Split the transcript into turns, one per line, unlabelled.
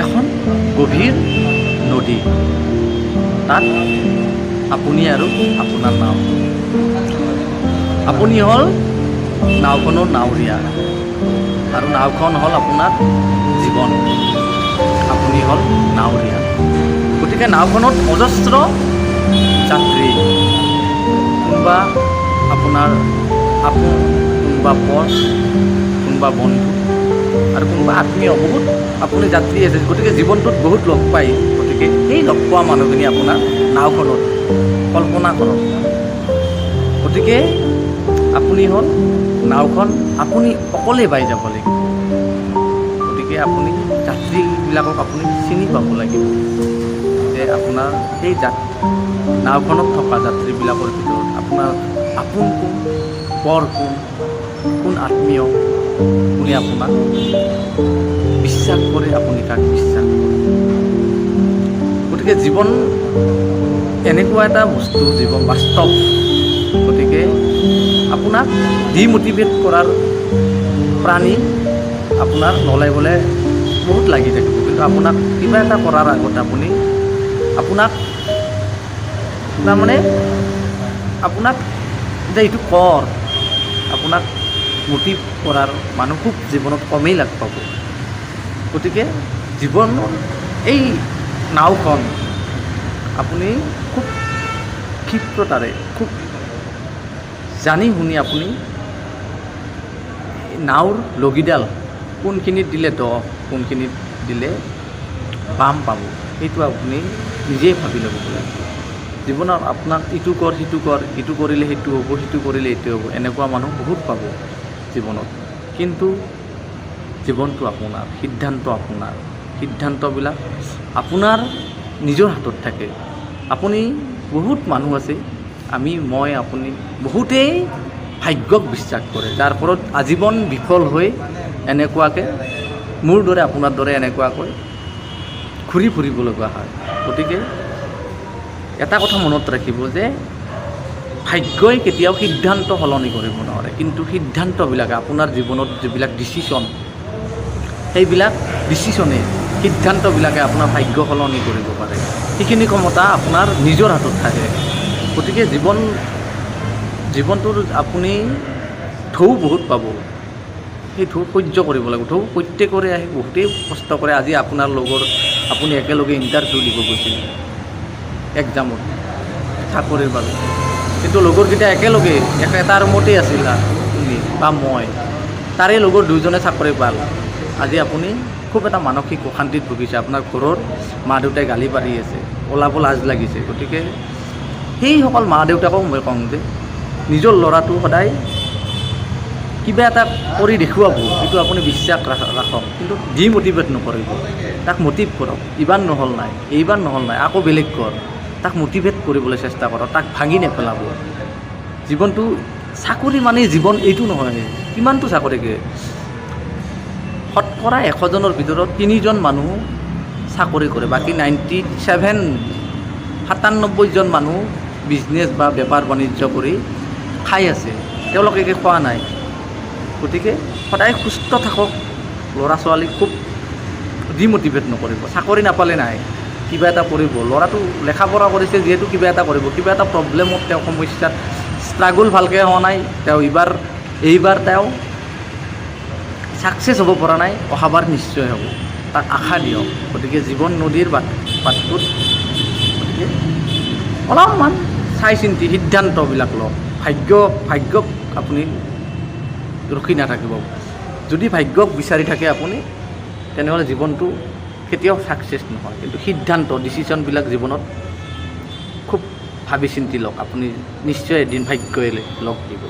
এখন গভীৰ নদী। তাত আপুনি আৰু আপোনাৰ নাও। আপুনি হ'ল নাওখনৰ নাৱৰীয়া আৰু নাওখন হ'ল আপোনাৰ জীৱন। আপুনি হ'ল নাৱৰীয়া। গতিকে নাওখনত অজস্ৰ যাত্ৰী, কোনোবা আপোনাৰ আপোন, কোনোবা পৰ, কোনোবা বন্ধু আৰু কোনোবা আত্মীয়, বহুত আপুনি যাত্ৰী আছে। গতিকে জীৱনটোত বহুত লগ পায়। গতিকে সেই লগ পোৱা মানুহখিনি আপোনাৰ নাওখনত কল্পনা কৰক। গতিকে আপুনি হ'ল নাওখন, আপুনি অকলে বাই যাব লাগিব। গতিকে আপুনি যাত্ৰীবিলাকক আপুনি চিনি পাব লাগিব যে আপোনাৰ সেই নাওখনত থকা যাত্ৰীবিলাকৰ ভিতৰত আপোনাৰ আপোন কোন, পৰ কোন, কোন আত্মীয়, কোনে আপোনাক বিশ্বাস কৰে, আপুনি কাক বিশ্বাস কৰে। গতিকে জীৱন এনেকুৱা এটা বস্তু, জীৱন বাস্তৱ। গতিকে আপোনাক ডিমটিভেট কৰাৰ প্ৰাণী আপোনাৰ নলাই বোলে বহুত লাগি থাকিব। কিন্তু আপোনাক কিবা এটা কৰাৰ আগত আপুনি আপোনাক তাৰমানে আপোনাক যে এইটো কৰ, আপোনাক মটিভ কৰাৰ মানুহ খুব জীৱনত কমেই লাগ পাব। গতিকে জীৱনৰ এই নাওখন আপুনি খুব ক্ষিপ্ৰতাৰে, খুব জানি শুনি আপুনি নাওৰ লগীডাল কোনখিনিত দিলে দ, কোনখিনিত দিলে বাম পাব, সেইটো আপুনি নিজেই ভাবি ল'ব লাগিব। জীৱনত আপোনাক ইটো কৰ, সিটো কৰ, ইটো কৰিলে সেইটো হ'ব, সিটো কৰিলে এইটো হ'ব, এনেকুৱা মানুহ বহুত পাব জীৱনত। কিন্তু জীৱনটো আপোনাৰ, সিদ্ধান্ত আপোনাৰ। সিদ্ধান্তবিলাক আপোনাৰ নিজৰ হাতত থাকে। আপুনি বহুত মানুহ আছে, আমি, মই, আপুনি বহুতেই ভাগ্যক বিশ্বাস কৰে, যাৰ ফলত আজীৱন বিফল হৈ এনেকুৱাকৈ মোৰ দৰে, আপোনাৰ দৰে এনেকুৱাকৈ ঘূৰি ফুৰিব লগা হয়। গতিকে এটা কথা মনত ৰাখিব যে ভাগ্যই কেতিয়াও সিদ্ধান্ত সলনি কৰিব নোৱাৰে, কিন্তু সিদ্ধান্তবিলাকে আপোনাৰ জীৱনত যিবিলাক ডিচিশ্যন, সেইবিলাক ডিচিশ্যনে, সিদ্ধান্তবিলাকে আপোনাৰ ভাগ্য সলনি কৰিব পাৰে। সেইখিনি ক্ষমতা আপোনাৰ নিজৰ হাতত থাকে। গতিকে জীৱনটোৰ আপুনি ঢৌ বহুত পাব, সেই ঢৌ সহ্য কৰিব লাগিব। ঢৌ প্ৰত্যেকৰে আহে, বহুতেই কষ্ট কৰে। আজি আপোনাৰ লগৰ, আপুনি একেলগে ইণ্টাৰভিউ দিব গৈছিল এক্সামত চাকৰিৰ বাবে, কিন্তু লগৰকেইটা একেলগে একেটা ৰুমতেই আছিল তুমি বা মই, তাৰে লগৰ দুজনে চাকৰি পাল। আজি আপুনি খুব এটা মানসিক অশান্তিত ভুগিছে। আপোনাৰ ঘৰৰ মা দেউতাই গালি পাৰি আছে, ওলাব লাজ লাগিছে। গতিকে সেইসকল মা দেউতাকক মই কওঁ যে নিজৰ ল'ৰাটো সদায় কিবা এটা কৰি দেখুৱাব, সেইটো আপুনি বিশ্বাস ৰাখক, কিন্তু ডিমটিভেট নকৰিব। তাক মটিভ কৰক। ইবাৰ নহ'ল নাই, এইবাৰ নহ'ল নাই, আকৌ বেলেগ কৰ। তাক মটিভেট কৰিবলৈ চেষ্টা কৰক, তাক ভাঙি নেপেলাব। জীৱনটো চাকৰি মানে জীৱন এইটো নহয়। কিমানটো চাকৰিকে শতকৰা 100জনৰ ভিতৰত তিনিজন মানুহ চাকৰি কৰে, বাকী 97, 97জন মানুহ বিজনেছ বা বেপাৰ বাণিজ্য কৰি খাই আছে। তেওঁলোকে খোৱা নাই। গতিকে সদায় সুস্থ থাকক। ল'ৰা ছোৱালীক খুব ডিমটিভেট নকৰিব। চাকৰি নাপালে নাই, কিবা এটা কৰিব। ল'ৰাটো লেখা পঢ়া কৰিছে যিহেতু কিবা এটা কৰিব। কিবা এটা প্ৰব্লেমত তেওঁ সমস্যাত ষ্ট্ৰাগল ভালকৈ হোৱা নাই, তেওঁ এইবাৰ তেওঁ ছাকচেছ হ'ব পৰা নাই, অহাবাৰ নিশ্চয় হ'ব, তাক আশা দিয়ক। গতিকে জীৱন নদীৰ বাটটোত গতিকে অলপমান চাই চিন্তি সিদ্ধান্তবিলাক লওক। ভাগ্যক আপুনি ৰখি নাথাকিব। যদি ভাগ্যক বিচাৰি থাকে আপুনি, তেনেহ'লে জীৱনটো কেতিয়াও ছাকচেছ নহয়। কিন্তু সিদ্ধান্ত, ডিচিশ্যনবিলাক জীৱনত খুব ভাবি চিন্তি লওক আপুনি, নিশ্চয় এদিন ভাগ্যই লগ দিব।